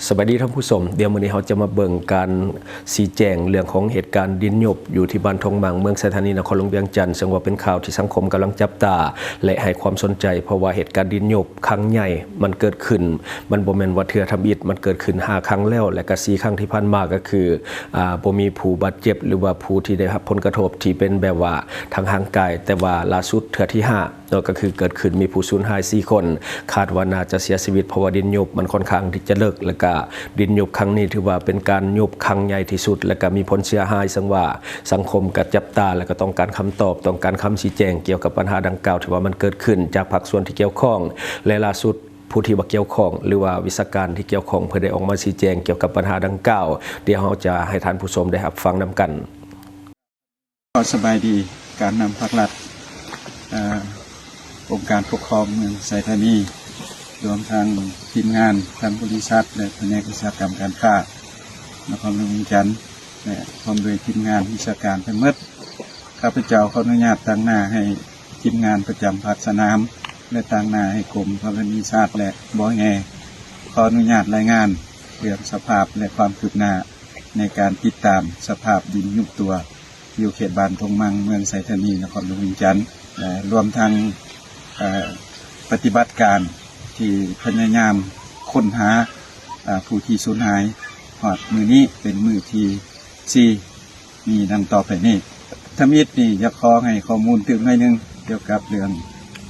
ສະບາຍດີທ່ານຜູ້ຊົມ, ດຽວມື້ນີ້ເຮົາຈະມາເບິ່ງການຊີ້ແຈງເລື່ອງຂອງເຫດການດິນຍຸບຢູ່ທີ່ບ້ານທົ່ງມັງ ເມືອງໄຊທານີ ນະຄອນຫຼວງວຽງຈັນ, ເຊິ່ງວ່າເປັນຂ່າວທີ່ສັງຄົມກຳລັງຈັບຕາ ແລະ ໃຫ້ຄວາມສົນໃຈ, ເພາະວ່າເຫດການດິນຍຸບຄັ້ງໃຫຍ່ມັນເກີດຂຶ້ນ, ມັນບໍ່ແມ່ນວ່າເທື່ອທຳອິດ, ມັນເກີດຂຶ້ນຫ້າຄັ້ງແລ້ວ ແລະ ກະສີ່ຄັ້ງທີ່ຜ່ານມາ ກະຄື ອາ ບໍ່ມີຜູ້ບາດເຈັບ ຫຼືວ່າຜູ້ທີ່ໄດ້ຮັບຜົນກະທົບທີ່ເປັນແບບວ່າທາງຮ່າງກາຍ, ແຕ່ວ່າລ່າສຸດເທື່ອທີຫ້າ ເນາະ ກໍຄືເກີດຂຶ້ນມີຜູ້ສູນຫາຍສີ່ຄົນ, ຄາດວ່າໜ້າຈະເສຍຊີວິດ ເພາະວ່າດິນຍຸບມັນຄ່ອນຂ້າງທີ່ຈະເລິກ, ແລະກະດິນຍຸບຄັ້ງນີ້ຖືວ່າເປັນການຍຸບຄັ້ງໃຫຍ່ທີ່ສຸດ ແລະກະມີຜົນເສຍຫາຍ, ເຊິ່ງວ່າສັງຄົມກໍຈັບຕາ ແລະກະຕ້ອງການຄຳຕອບ, ຕ້ອງການຄຳຊີ້ແຈງກ່ຽວກັບບັນຫາດັ່ງກ່າວທີ່ວ່າມັນເກີດຂຶ້ນຈາກພາກສ່ວນທີ່ກ່ຽວຂ້ອງ ແລະລ່າສຸດຜູ້ທີ່ວ່າກ່ຽວຂ້ອງ ຫຼືວ່າວິຊາການທີ່ກ່ຽວຂ້ອງ ເພິ່ນໄດ້ອອກມາຊີ້ແຈງກ່ຽວກັບບັນຫາດັ່ງກ່າວ. ດຽວເຮົາຈະໃຫ້ທ່ານຜູ້ຊົມໄດ້ຮັບຟັງນຳກັນ. ຂໍສະບາຍດີການນຳພັກລັດ, ເອີ ອົງການປົກຄອງເມືອງໄຊທານີ, ລວມທັງທີມງານທັງບໍລິສັດ ແລະ ພະແນກອຸດສາຫະກຳການຄ້ານະຄອນຫຼວງວຽງຈັນ ແລະ ພ້ອມດ້ວຍທີມງານວິຊາການທັງໝົດ. ຂ້າພະເຈົ້າຂໍອະນຸຍາດຕາງໜ້າໃຫ້ທີມງານປະຈຳພາກສະໜາມ ແລະ ຕາງໜ້າໃຫ້ກົມທໍລະນີສາດ ແລະ ບໍ່ແຮ່ ຂໍອະນຸຍາດລາຍງານເລື່ອງສະພາບ ແລະ ຄວາມຄືບໜ້າໃນການຕິດຕາມສະພາບດິນຍຸບຕົວ ຢູ່ເຂດບ້ານທົ່ງມັງ ເມືອງໄຊທານີ ນະຄອນຫຼວງວຽງຈັນ ແລະ ລວມທັງ ເອີ ປະຕິບັດການທີ່ພະຍາຍາມຄົ້ນຫາ ເອີ ຜູ້ທີ່ສູນຫາຍ ຮອດມື້ນີ້ເປັນມື້ທີສີ່ ມີດັ່ງຕໍ່ໄປນີ້. ທຳອິດນີ້ຢາກຂໍໃຫ້ຂໍ້ມູນຕື່ມໜ້ອຍໜຶ່ງກ່ຽວກັບເລື່ອງ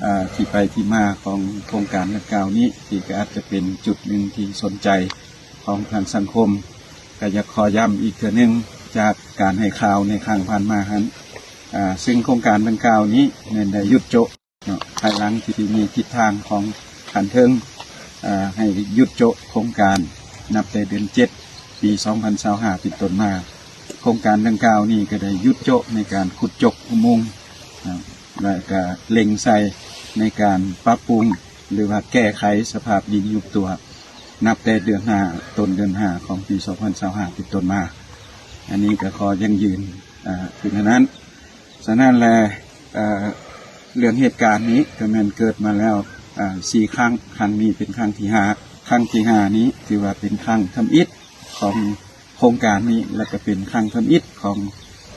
ເອີ ທີ່ໄປທີ່ມາຂອງໂຄງການດັ່ງກ່າວນີ້ ທີ່ກໍອາດຈະເປັນຈຸດໜຶ່ງທີ່ສົນໃຈຂອງທາງສັງຄົມ. ກໍຢາກຂໍຢ້ຳອີກເທື່ອໜຶ່ງ ຈາກການໃຫ້ຂ່າວໃນຄັ້ງຜ່ານມາຫັ້ນ, ເຊິ່ງໂຄງການດັ່ງກ່າວນີ້ແມ່ນໄດ້ຢຸດໂຈະເນາະ, ພາຍຫຼັງທີ່ມີທິດທາງຂອງຂັ້ນເທິງ ເອີ ໃຫ້ຢຸດໂຈະໂຄງການ ນັບແຕ່ເດືອນເຈັດ ປີສອງພັນຊາວຫ້າ ເປັນຕົ້ນມາ. ໂຄງການດັ່ງກ່າວນີ້ກໍໄດ້ຢຸດໂຈະໃນການຂຸດຈົກອຸໂມງ ເນາະ ແລະ ກໍເລັ່ງໃສ່ໃນການປັບປຸງ ຫຼືວ່າແກ້ໄຂສະພາບດິນຍຸບຕົວ ນັບແຕ່ເດືອນຫ້າ ຕົ້ນເດືອນຫ້າ ຂອງປີສອງພັນຊາວຫ້າ ເປັນຕົ້ນມາ. ອັນນີ້ກໍຂໍຢັ້ງຢືນ ເອີ ຄືແນວນັ້ນ. ສະນັ້ນແຫຼະ ເອີ ເລື່ອງເຫດການນີ້ກໍແມ່ນເກີດມາແລ້ວ ເອີ ສີ່ຄັ້ງ, ຄັ້ງນີ້ເປັນຄັ້ງທີຫ້າ. ຄັ້ງທີຫ້ານີ້ຖືວ່າເປັນຄັ້ງທຳອິດຂອງໂຄງການນີ້ ແລະ ກໍເປັນຄັ້ງທຳອິດຂອງ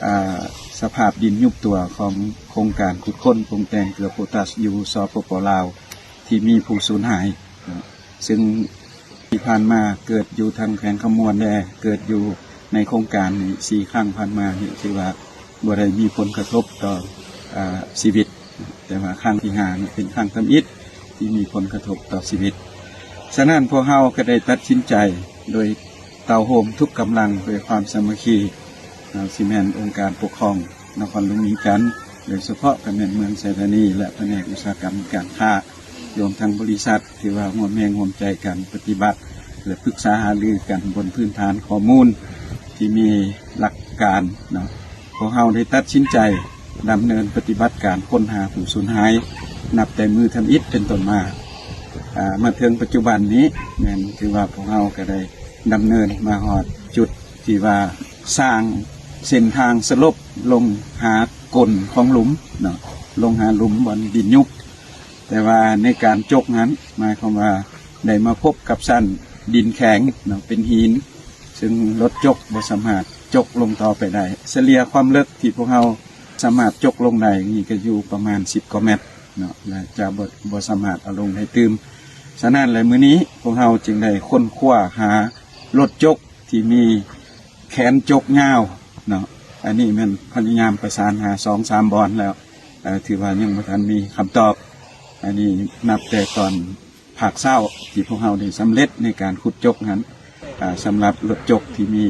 ເອີ ສະພາບດິນຍຸບຕົວຂອງໂຄງການຂຸດຄົ້ນປຸງແຕ່ງເກືອໂປຕາສຢູ່ ສປປ ລາວ ທີ່ມີຜູ້ສູນຫາຍ ເຊິ່ງທີ່ຜ່ານມາເກີດຢູ່ທາງແຂວງຄຳມ່ວນແດ່, ເກີດຢູ່ໃນໂຄງການນີ້ສີ່ຄັ້ງຜ່ານມານີ້ ຖືວ່າບໍ່ໄດ້ມີຜົນກະທົບຕໍ່ ອາ ຊີວິດ, ແຕ່ວ່າຄັ້ງທີຫ້ານີ້ເປັນຄັ້ງທຳອິດທີ່ມີຜົນກະທົບຕໍ່ຊີວິດ. ສະນັ້ນພວກເຮົາກໍໄດ້ຕັດສິນໃຈໂດຍເຕົ້າໂຮມທຸກກຳລັງ ດ້ວຍຄວາມສາມັກຄີ ເຮົາຊິແມ່ນອົງການປົກຄອງນະຄອນຫຼວງວຽງຈັນ, ໂດຍສະເພາະກໍແມ່ນເມືອງໄຊທານີ ແລະ ພະແນກອຸດສາຫະກຳການຄ້າ ລວມທັງບໍລິສັດ ທີ່ວ່າຮ່ວມແຮງຮ່ວມໃຈກັນປະຕິບັດ ແລະ ປຶກສາຫາລືກັນບົນພື້ນຖານຂໍ້ມູນທີ່ມີຫຼັກການເນາະ. ພວກເຮົາໄດ້ຕັດສິນໃຈດຳເນີນປະຕິບັດການຄົ້ນຫາຜູ້ສູນຫາຍ ນັບແຕ່ມື້ທຳອິດເປັນຕົ້ນມາ. ອາ ມາເຖິງປັດຈຸບັນນີ້ ແມ່ນຖືວ່າພວກເຮົາກໍໄດ້ດຳເນີນມາຮອດຈຸດທີ່ວ່າສ້າງເສັ້ນທາງສະຫຼົບລົງຫາກົ້ນຂອງຫຼຸມເນາະ, ລົງຫາຫຼຸມບ່ອນດິນຍຸບ. ແຕ່ວ່າໃນການຈົກນັ້ນ ໝາຍຄວາມວ່າໄດ້ມາພົບກັບຊັ້ນດິນແຂງເນາະ ເປັນຫີນ, ເຊິ່ງລົດຈົກບໍ່ສາມາດຈົກລົງຕໍ່ໄປໄດ້. ສະເລ່ຍຄວາມເລິກທີ່ພວກເຮົາສາມາດຈົກລົງໄດ້ນີ້ກໍຢູ່ປະມານສິບກວ່າແມັດເນາະ ແລະ ຈະບໍ່ ບໍ່ສາມາດເອົາລົງໄດ້ຕື່ມ. ສະນັ້ນແຫຼະ ມື້ນີ້ພວກເຮົາຈຶ່ງໄດ້ຄົ້ນຄວ້າຫາລົດຈົກທີ່ມີ ແຂນຈົກຍາວເນາະ, ອັນນີ້ແມ່ນພະຍາຍາມປະສານຫາສອງສາມບ່ອນແລ້ວ, ເອີ ຖືວ່າຍັງບໍ່ທັນມີຄຳຕອບ. ອັນນີ້ນັບແຕ່ຕອນພາກເຊົ້າທີ່ພວກເຮົາໄດ້ສຳເລັດໃນການຂຸດຈົກຫັ້ນ, ອາ ສຳລັບລົດຈົກທີ່ມີ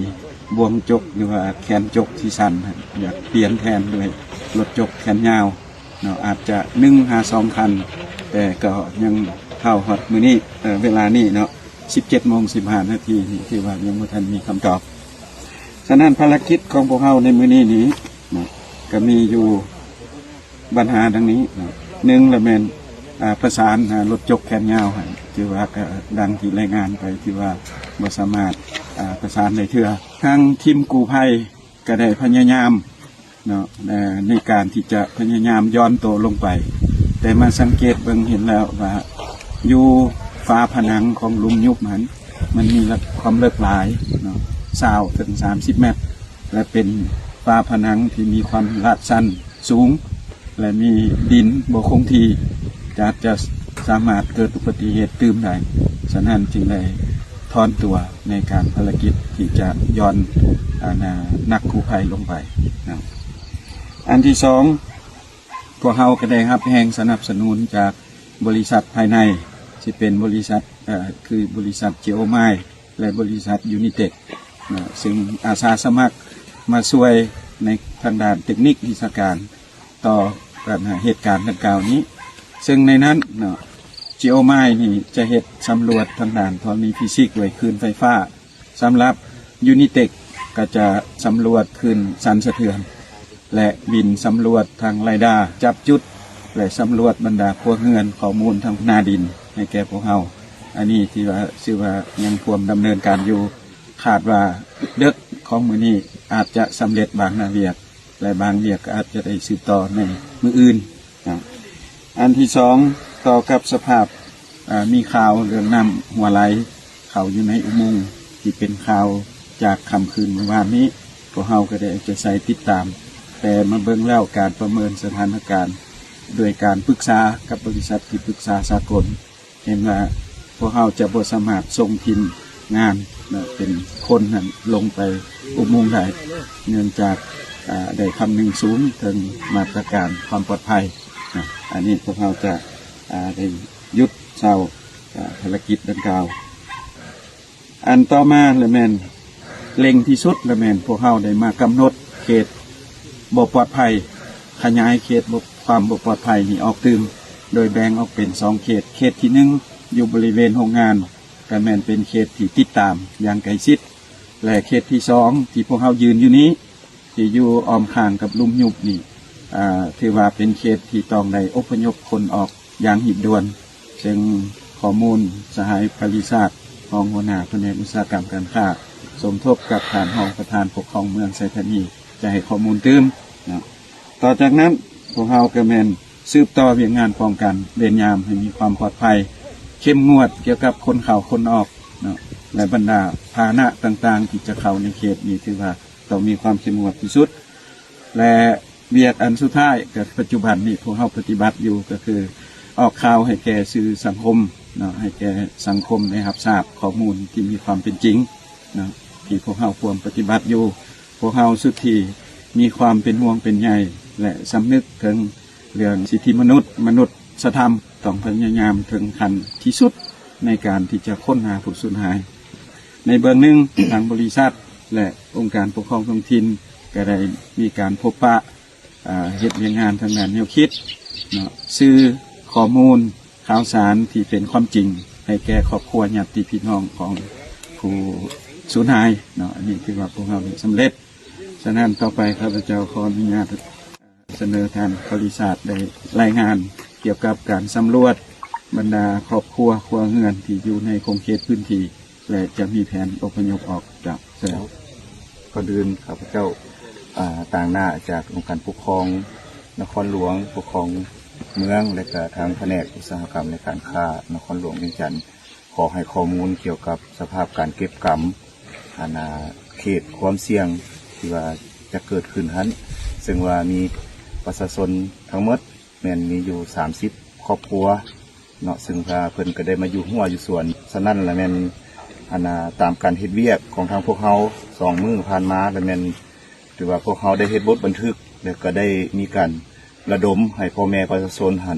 ບ່ວງຈົກ ຫຼືວ່າແຂນຈົກທີ່ສັ້ນຫັ້ນ, ຢາກປ່ຽນແທນດ້ວຍລົດຈົກແຂນຍາວເນາະ, ອາດຈະໜຶ່ງຫາສອງຄັນ, ແຕ່ກໍຍັງເທົ່າຮອດມື້ນີ້, ເອີ ເວລານີ້ເນາະ ສິບເຈັດໂມງສິບຫ້ານາທີນີ້ ຖືວ່າຍັງບໍ່ທັນມີຄຳຕອບ. ສະນັ້ນ ພາລະກິດຂອງພວກເຮົາໃນມື້ນີ້ນີ້ນະ ກະມີຢູ່ບັນຫາດັ່ງນີ້ນະ, ໜຶ່ງລະແມ່ນ ອາ ປະສານຫາລົດຈົກແຂນຍາວຫັ້ນ ຖືວ່າກະດັ່ງທີ່ລາຍງານໄປ ຖືວ່າບໍ່ສາມາດ ອາ ປະສານໄດ້ເທື່ອ. ທາງທີມກູ້ໄພກະໄດ້ພະຍາຍາມ ເນາະ ເອີ ໃນການທີ່ຈະພະຍາຍາມຢ່ອນໂຕລົງໄປ, ແຕ່ມາສັງເກດເບິ່ງເຫັນແລ້ວວ່າ ຢູ່ຝາຜະໜັງຂອງຫຼຸມຍຸບຫັ້ນ ມັນມີຄວາມເລິກຫຼາຍເນາະ ຊາວເຖິງສາມສິບແມັດ ແລະ ເປັນຝາຜະໜັງທີ່ມີຄວາມລາດຊັນສູງ ແລະ ມີດິນບໍ່ຄົງທີ່ ອາດຈະສາມາດເກີດອຸບັດຕິເຫດຕື່ມໄດ້. ສະນັ້ນຈຶ່ງໄດ້ຖອນຕົວໃນການພາລະກິດທີ່ຈະຢ່ອນ ອັນນາ ນັກກູ້ໄພລົງໄປເນາະ. ອັນທີສອງ ພວກເຮົາກໍໄດ້ຮັບແຮງສະໜັບສະໜູນຈາກບໍລິສັດພາຍໃນ ທີ່ເປັນບໍລິສັດ ເອີ ຄືບໍລິສັດ Geomine ແລະ ບໍລິສັດ Unitech ເນາະ ຊຶ່ງອາສາສະໝັກມາຊ່ວຍໃນທາງດ້ານເຕັກນິກວິຊາການຕໍ່ບັນຫາເຫດການດັ່ງກ່າວນີ້. ຊຶ່ງໃນນັ້ນເນາະ Geomine ນີ້ຈະເຮັດສຳຫຼວດທາງດ້ານທໍລະນີຟີຊິກ ຫຼື ຄື້ນໄຟຟ້າ. ສຳລັບ Unitech ກໍຈະສຳຫຼວດຄື້ນສັ່ນສະເທືອນ ແລະ ບິນສຳຫຼວດທາງເຣດ້າຈັບຈຸດ ແລະ ສຳຫຼວດບັນດາຄົວເຮືອນ ຂໍ້ມູນທາງໜ້າດິນໃຫ້ແກ່ພວກເຮົາ. ອັນນີ້ທີ່ວ່າ ຊື່ວ່າຍັງພວມດຳເນີນການຢູ່ ຄາດວ່າເດິກຂອງມື້ນີ້ອາດຈະສຳເລັດບາງໜ້າວຽກ ແລະ ບາງວຽກກໍອາດຈະໄດ້ສືບຕໍ່ໃນມື້ອື່ນ. ອັນທີສອງ ຕໍ່ກັບສະພາບ ເອີ ມີຂ່າວເລື່ອງນ້ຳຮົ່ວໄຫຼເຂົ້າຢູ່ໃນອຸໂມງ ທີ່ເປັນຂ່າວຈາກຄ່ຳຄືນມື້ວານນີ້ ພວກເຮົາກໍໄດ້ເອົາໃຈໃສ່ຕິດຕາມ, ແຕ່ມາເບິ່ງແລ້ວການປະເມີນສະຖານະການ ໂດຍການປຶກສາກັບບໍລິສັດທີ່ປຶກສາສາກົນ ເຫັນວ່າພວກເຮົາຈະບໍ່ສາມາດສົ່ງທີມງານເນາະ ເປັນຄົນນັ້ນລົງໄປອຸໂມງໄດ້ ເນື່ອງຈາກ ອາ ໄດ້ຄຳນຶງສູງເຖິງມາດຕະການຄວາມປອດໄພນະ. ອັນນີ້ພວກເຮົາຈະ ອາ ໄດ້ຢຸດເຊົາ ອາ ພາລະກິດດັ່ງກ່າວ. ອັນຕໍ່ມາລະແມ່ນ ເລັ່ງທີ່ສຸດລະແມ່ນພວກເຮົາໄດ້ມາກຳນົດເຂດບໍ່ປອດໄພ, ຂະຫຍາຍເຂດບໍ່ ຄວາມບໍ່ປອດໄພນີ້ອອກຕື່ມ ໂດຍແບ່ງອອກເປັນສອງເຂດ, ເຂດທີໜຶ່ງ ຢູ່ບໍລິເວນໂຮງງານ ກໍແມ່ນເປັນເຂດທີ່ຕິດຕາມຢ່າງໃກ້ຊິດ ແລະ ເຂດທີສອງ ທີ່ພວກເຮົາຢືນຢູ່ນີ້ ທີ່ຢູ່ອ້ອມຂ້າງກັບລຸ່ມຍຸບນີ້ ອາ ຖືວ່າເປັນເຂດທີ່ຕ້ອງໄດ້ອົບພະຍົບຄົນອອກຢ່າງຮີບດ່ວນ. ເຊິ່ງຂໍ້ມູນສະຫາຍ ປະລິສາດ ຮອງຫົວໜ້າພະແນກອຸດສາຫະກຳການຄ້າ ສົມທົບກັບທ່ານຮອງປະທານປົກຄອງເມືອງໄຊທານີ ຈະໃຫ້ຂໍ້ມູນຕື່ມເນາະ. ຕໍ່ຈາກນັ້ນ ພວກເຮົາກໍແມ່ນສືບຕໍ່ວຽກງານປ້ອງກັນເວນຍາມໃຫ້ມີຄວາມປອດໄພ, ເຂັ້ມງວດກ່ຽວກັບຄົນເຂົ້າຄົນອອກເນາະ ແລະ ບັນດາພາຫະນະຕ່າງໆ ທີ່ຈະເຂົ້າໃນເຂດນີ້ ຖືວ່າຕ້ອງມີຄວາມເຂັ້ມງວດທີ່ສຸດ ແລະ ວຽກອັນສຸດທ້າຍ ກໍປັດຈຸບັນນີ້ພວກເຮົາປະຕິບັດຢູ່ ກໍຄືອອກຂ່າວໃຫ້ແກ່ສື່ສັງຄົມເນາະ ໃຫ້ແກ່ສັງຄົມໄດ້ຮັບຊາບຂໍ້ມູນທີ່ມີຄວາມເປັນຈິງເນາະ ທີ່ພວກເຮົາພວມປະຕິບັດຢູ່. ພວກເຮົາສຸດທີ່ມີຄວາມເປັນຫ່ວງເປັນໃຍ ແລະ ສຳນຶກເຖິງເລື່ອງສິດທິມະນຸດ, ມະນຸດສະທຳ, ຕ້ອງພະຍາຍາມເຖິງຂັ້ນທີ່ສຸດໃນການທີ່ຈະຄົ້ນຫາຜູ້ສູນຫາຍ. ໃນເບື້ອງໜຶ່ງ ທາງບໍລິສັດ ແລະ ອົງການປົກຄອງທ້ອງຖິ່ນ ກໍໄດ້ມີການພົບປະ ອາ ເຮັດວຽກງານທາງດ້ານແນວຄິດເນາະ ສື່ຂໍ້ມູນຂ່າວສານທີ່ເປັນຄວາມຈິງ ໃຫ້ແກ່ຄອບຄົວຍາດຕິພີ່ນ້ອງຂອງຜູ້ສູນຫາຍເນາະ. ອັນນີ້ຖືວ່າພວກເຮົານີ້ສຳເລັດ. ສະນັ້ນຕໍ່ໄປຂ້າພະເຈົ້າຂໍອະນຸຍາດສະເໜີທ່ານ ປະລິສາດ ໄດ້ລາຍງານກ່ຽວກັບການສຳຫຼວດບັນດາຄອບຄົວ ຄົວເຮືອນທີ່ຢູ່ໃນຂົງເຂດພື້ນທີ່ ແລະ ຈະມີແຜນອົບພະຍົບອອກ. ເຈົ້າ ເຊີນ. ກ່ອນອື່ນ ຂ້າພະເຈົ້າ ອາ ຕາງໜ້າຈາກອົງການປົກຄອງນະຄອນຫຼວງ, ປົກຄອງເມືອງ ແລະ ກະທາງພະແນກອຸດສາຫະກຳ ແລະ ການຄ້ານະຄອນຫຼວງວຽງຈັນ ຂໍໃຫ້ຂໍ້ມູນກ່ຽວກັບສະພາບການເກັບກຳ ອັນນາ ເຂດຄວາມສ່ຽງທີ່ວ່າຈະເກີດຂຶ້ນຫັ້ນ, ເຊິ່ງວ່າມີປະຊາຊົນທັງໝົດ ແມ່ນມີຢູ່ສາມສິບຄອບຄົວເນາະ, ເຊິ່ງວ່າເພິ່ນກໍໄດ້ມາຢູ່ຮົ້ວຢູ່ສວນ. ສະນັ້ນລະແມ່ນ ອັນນາ ຕາມການເຮັດວຽກຂອງທາງພວກເຮົາສອງມື້ຜ່ານມາລະແມ່ນ ຖືວ່າພວກເຮົາໄດ້ເຮັດບົດບັນທຶກ ແລະ ກໍໄດ້ມີການລະດົມໃຫ້ພໍ່ແມ່ປະຊາຊົນຫັ້ນ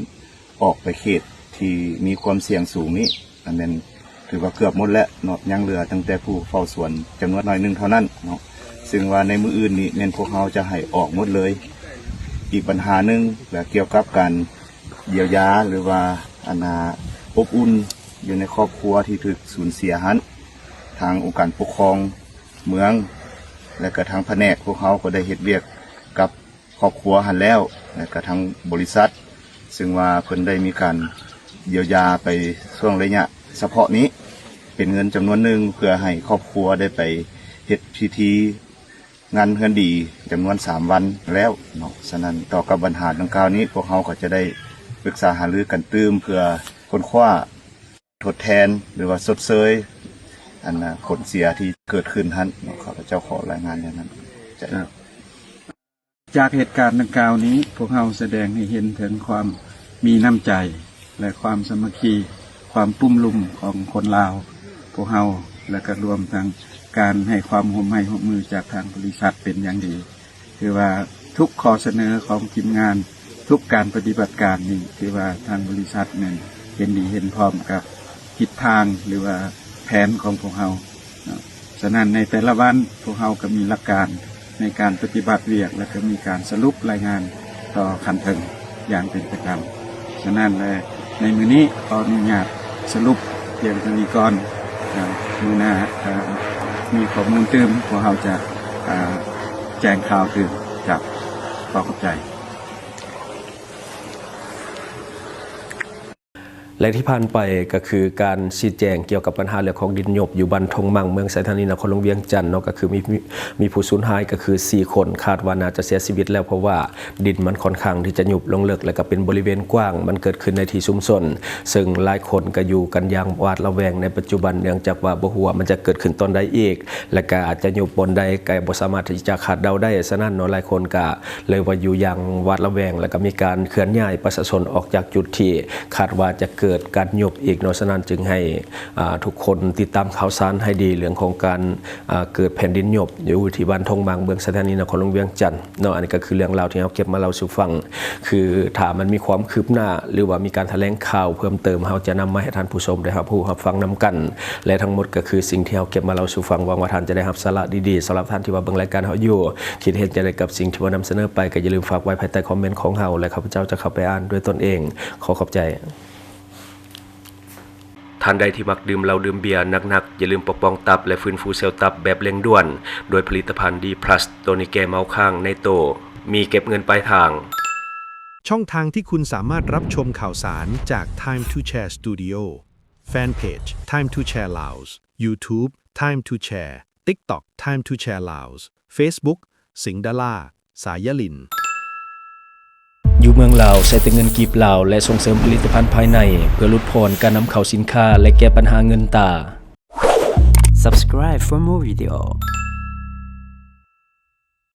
ອອກໄປເຂດທີ່ມີຄວາມສ່ຽງສູງນີ້ ລະແມ່ນ ຖືວ່າເກືອບໝົດແລ້ວເນາະ, ຍັງເຫຼືອຕັ້ງແຕ່ຜູ້ເຝົ້າສວນຈຳນວນໜ້ອຍໜຶ່ງເທົ່ານັ້ນເນາະ, ເຊິ່ງວ່າໃນມື້ອື່ນນີ້ແມ່ນພວກເຮົາຈະໃຫ້ອອກໝົດເລີຍ. ອີກບັນຫາໜຶ່ງກະກ່ຽວກັບການຢຽວຢາ ຫຼືວ່າ ອັນນາ ອົບອຸ່ນຢູ່ໃນຄອບຄົວທີ່ຖືກສູນເສຍຫັ້ນ, ທາງອົງການປົກຄອງເມືອງ ແລະກະທາງພະແນກພວກເຮົາກໍໄດ້ເຮັດວຽກກັບ ຄອບຄົວຫັ້ນແລ້ວ ແລະກະທາງບໍລິສັດ ເຊິ່ງວ່າເພິ່ນໄດ້ມີການຢຽວຢາໄປຊ່ວງໄລຍະສະເພາະນີ້ ເປັນເງິນຈຳນວນໜຶ່ງ ເພື່ອໃຫ້ຄອບຄົວໄດ້ໄປເຮັດພິທີງານເຮືອນດີຈຳນວນສາມວັນແລ້ວເນາະ. ສະນັ້ນຕໍ່ກັບບັນຫາດັ່ງກ່າວນີ້ ພວກເຮົາກໍຈະໄດ້ປຶກສາຫາລືກັນຕື່ມ ເພື່ອຄົ້ນຄວ້າ ທົດແທນ ຫຼືວ່າຊົດເຊີຍ ອັນນ່າ ຜົນເສຍທີ່ເກີດຂຶ້ນຫັ້ນເນາະ ຂ້າພະເຈົ້າຂໍລາຍງານຢ່າງນັ້ນ. ຈາກເຫດການດັ່ງກ່າວນີ້ ພວກເຮົາສະແດງໃຫ້ເຫັນເຖິງຄວາມມີນ້ຳໃຈ ແລະ ຄວາມສາມັກຄີ ຄວາມປຸ້ມລຸມຂອງຄົນລາວ ພວກເຮົາ ແລະ ກໍລວມທັງການໃຫ້ຄວາມຮ່ວມໄມ້ຮ່ວມມືຈາກທາງບໍລິສັດເປັນຢ່າງດີ. ຄືວ່າທຸກຂໍ້ສະເໜີຂອງທີມງານ ທຸກການປະຕິບັດການນີ້ ຖືວ່າທາງບໍລິສັດແມ່ນເຫັນດີເຫັນພ້ອມກັບທິດທາງ ຫຼືວ່າແຜນຂອງພວກເຮົາເນາະ. ສະນັ້ນໃນແຕ່ລະວັນ ພວກເຮົາກໍມີຫຼັກການໃນການປະຕິບັດວຽກ ແລະ ກໍມີການສະຫຼຸບລາຍງານຕໍ່ຂັ້ນເທິງຢ່າງເປັນປະຈຳ. ສະນັ້ນແລະ ໃນມື້ນີ້ຂໍອະນຸຍາດສະຫຼຸບພຽງເທົ່ານີ້ກ່ອນ. ອາ ມື້ໜ້າ ອາ ມີຂໍ້ມູນຕື່ມ ພວກເຮົາຈະ ອາ ແຈ້ງຂ່າວຕື່ມ. ເຈົ້າ ຂໍຂອບໃຈ. ແລະ ທີ່ຜ່ານໄປກໍຄືການຊີ້ແຈງກ່ຽວກັບບັນຫາເລື່ອງຂອງດິນຍຸບຢູ່ບ້ານທົ່ງມັງ ເມືອງໄຊທານີ ນະຄອນຫຼວງວຽງຈັນເນາະ, ກໍຄືມີ ມີ ມີຜູ້ສູນຫາຍກໍຄືສີ່ຄົນ, ຄາດວ່າໜ້າຈະເສຍຊີວິດແລ້ວ ເພາະວ່າດິນມັນຂ້ອນຂ້າງທີ່ຈະຍຸບລົງເລິກ ແລະ ກໍເປັນບໍລິເວນກວ້າງ. ມັນເກີດຂຶ້ນໃນທີ່ຊຸມຊົນ ເຊິ່ງຫຼາຍຄົນກໍຢູ່ກັນຢ່າງຫວາດລະແວງໃນປັດຈຸບັນ ເນື່ອງຈາກວ່າບໍ່ຮູ້ວ່າມັນຈະເກີດຂຶ້ນຕອນໃດອີກ ແລະ ກໍອາດຈະຍຸບບ່ອນໃດ ກໍບໍ່ສາມາດທີ່ຈະຄາດເດົາໄດ້. ສະນັ້ນເນາະ ຫຼາຍຄົນກໍ ເລີຍວ່າຢູ່ຢ່າງຫວາດລະແວງ ແລະ ກໍມີການເຄື່ອນຍ້າຍປະຊາຊົນອອກຈາກຈຸດທີ່ຄາດວ່າຈະເກີດການຍຸບອີກເນາະ. ສະນັ້ນຈຶ່ງໃຫ້ ອາ ທຸກຄົນຕິດຕາມຂ່າວສານໃຫ້ດີ ເລື່ອງຂອງການ ອາ ເກີດແຜ່ນດິນຍຸບຢູ່ທີ່ບ້ານທົ່ງມັງ ເມືອງໄຊທານີ ນະຄອນຫຼວງວຽງຈັນເນາະ. ອັນນີ້ກໍຄືເລື່ອງລາວທີ່ເຮົາເກັບມາເລົ່າສູ່ຟັງ. ຄືຖ້າມັນມີຄວາມຄືບໜ້າ ຫຼືວ່າມີການຖະແຫຼງຂ່າວເພີ່ມເຕີມ ເຮົາຈະນຳມາໃຫ້ທ່ານຜູ້ຊົມໄດ້ຮັບຮູ້ຮັບຟັງນຳກັນ. ແລະ ທັງໝົດກໍຄືສິ່ງທີ່ເຮົາເກັບມາເລົ່າສູ່ຟັງ. ຫວັງວ່າທ່ານຈະໄດ້ຮັບສາລະດີໆ. ສຳລັບທ່ານທີ່ວ່າເບິ່ງລາຍການເຮົາຢູ່ ຄິດເຫັນຈັ່ງໃດກັບສິ່ງທີ່ວ່ານຳສະເໜີໄປ ກໍຢ່າລືມຝາກໄວ້ພາຍໃຕ້ຄອມເມັນຂອງເຮົາ ແລະ ຂ້າພະເຈົ້າຈະເຂົ້າໄປອ່ານດ້ວຍຕົນເອງ. ຂໍຂອບໃຈ. ທ່ານໃດທີ່ມັກດື່ມເຫຼົ້າດື່ມເບຍໜັກໆ, ຢ່າລືມປົກປ້ອງຕັບ ແລະ ຟື້ນຟູເຊວຕັບແບບເລັ່ງດ່ວນ ດ້ວຍຜະລິດຕະພັນ D plus ໂຕນີ້ແກ້ເມົາຄ້າງໃນໂຕ, ມີເກັບເງິນປາຍທາງ. ช่องทางที่คุณสามารถรับชมข่าวสารจาก Time to Share Studio Fanpage Time to Share Laos YouTube Time to Share TikTok Time to Share Laos Facebook สิงห์ดารา สายยะลิน ຢູ່ເມືອງລາວໃຊ້ແຕ່ເງິນກີບລາວ ແລະ ສົ່ງເສີມຜະລິດຕະພັນພາຍໃນ ເພື່ອຫຼຸດຜ່ອນການນຳເຂົ້າສິນຄ້າ ແລະ ແກ້ບັນຫາເງິນຕາ. Subscribe for more video.